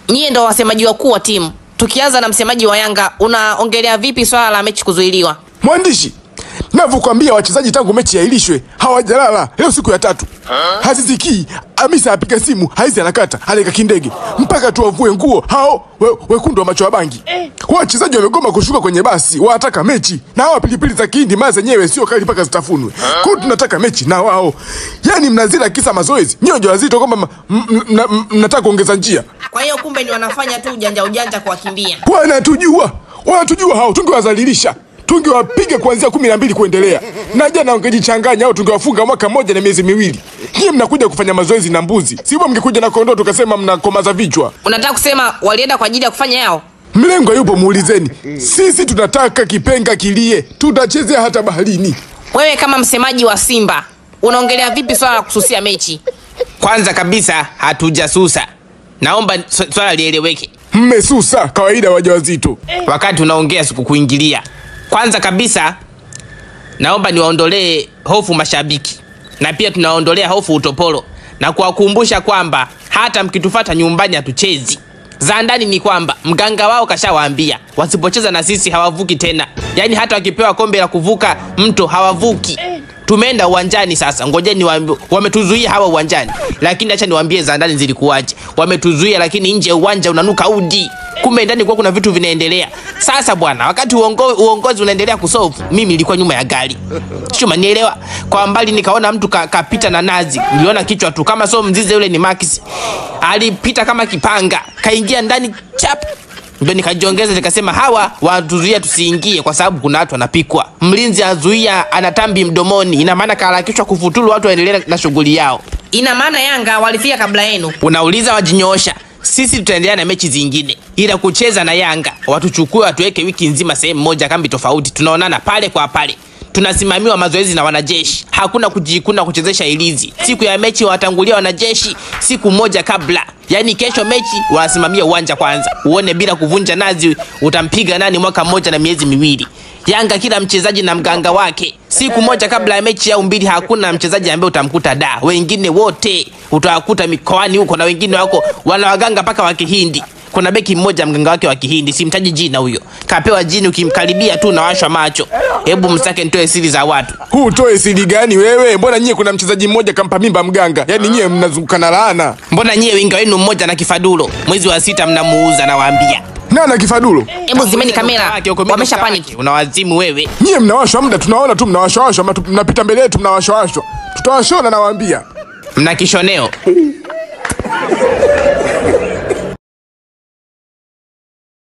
Nyie ndo wasemaji wakuu wa timu. Tukianza na msemaji wa Yanga, unaongelea vipi swala la mechi kuzuiliwa? Mwandishi, navyokuambia wachezaji tangu mechi yailishwe hawajalala. Leo siku ya tatu. Haziziki, Amisa apiga simu, haizi anakata, aleka kindege. Mpaka tuwavue nguo hao wekundu wa macho ya bangi. Wachezaji wamegoma kushuka kwenye basi, wanataka mechi. Na hawa pilipili za Kihindi maza zenyewe sio kali mpaka zitafunwe. Kwa hiyo tunataka mechi na wao. Yaani mnazila kisa mazoezi. Nyinyi wajawazito kwamba mnataka kuongeza njia. Kwa hiyo kumbe ni wanafanya tu ujanja ujanja kuwakimbia. Wanatujua. Wanatujua hao, tungewadhalilisha. Tungewapiga kuanzia 12 kuendelea. Na jana wangejichanganya au tungewafunga mwaka mmoja na miezi miwili. Nyinyi mnakuja kufanya mazoezi na mbuzi. Sivyo mngekuja na kondoo tukasema mnakomaza vichwa. Unataka kusema walienda kwa ajili ya kufanya yao? Mlengo yupo, muulizeni. Sisi tunataka kipenga kilie. Tutachezea hata baharini. Wewe kama msemaji wa Simba, unaongelea vipi swala la kususia mechi? Kwanza kabisa hatujasusa. Naomba swala lieleweke. Mmesusa kawaida wajawazito. Wakati unaongea sikukuingilia. Kwanza kabisa naomba niwaondolee hofu mashabiki, na pia tunaondolea hofu utopolo na kuwakumbusha kwamba hata mkitufuata nyumbani hatuchezi. Za ndani ni kwamba mganga wao kashawaambia wasipocheza na sisi hawavuki tena. Yaani hata wakipewa kombe la kuvuka mto hawavuki. Tumeenda uwanjani sasa, ngojeni wametuzuia hawa uwanjani. Lakini acha niwaambie za ndani zilikuwaje. Wametuzuia lakini nje uwanja unanuka udi. Kumbe ndani kwa kuna vitu vinaendelea. Sasa bwana, wakati uongozi unaendelea kusolve, mimi nilikuwa nyuma ya gari. Sio manielewa? Kwa mbali nikaona mtu kapita na nazi. Niliona kichwa tu kama sio mzize yule ni Max. Alipita kama kipanga, kaingia ndani chap. Ndio nikajiongeza nikasema hawa watuzuia tusiingie kwa sababu kuna watu wanapikwa. Mlinzi azuia anatambi mdomoni, ina maana kaharakishwa kufuturu watu waendelee na shughuli yao. Ina maana Yanga walifika kabla yenu. Unauliza wajinyoosha. Sisi tutaendelea na mechi zingine. Ila kucheza na Yanga, watuchukue watuweke wiki nzima sehemu moja kambi tofauti. Tunaonana pale kwa pale. Tunasimamiwa mazoezi na wanajeshi. Hakuna kujikuna kuchezesha ilizi. Siku ya mechi watangulia wanajeshi siku moja kabla. Yaani kesho mechi wanasimamia uwanja kwanza. Uone bila kuvunja nazi utampiga nani mwaka mmoja na miezi miwili. Yanga kila mchezaji na mganga wake. Siku moja kabla ya mechi au mbili hakuna mchezaji ambaye utamkuta da. Wengine wote utawakuta mikoani huko na wengine wako wana waganga paka wa Kihindi. Kuna beki mmoja mganga wake wa Kihindi, simtaji jina huyo. Kapewa jini ukimkaribia tu unawashwa macho. Hebu msake nitoe siri za watu. Huu toe siri gani wewe? Mbona nyie kuna mchezaji mmoja kampa mimba mganga? Yaani nyie mnazunguka na laana. Mbona nyie winga wenu mmoja na kifadulo? Mwezi wa 6 mnamuuza nawaambia. Nana kifadulo? Hebu zimeni kamera. Wamesha panic. Unawazimu wewe. Nyie mnawashwa muda tunaona tu mnawashwa, mnapita mbele yetu mnawashwa. Tutawashona nawaambia. Mna kishoneo.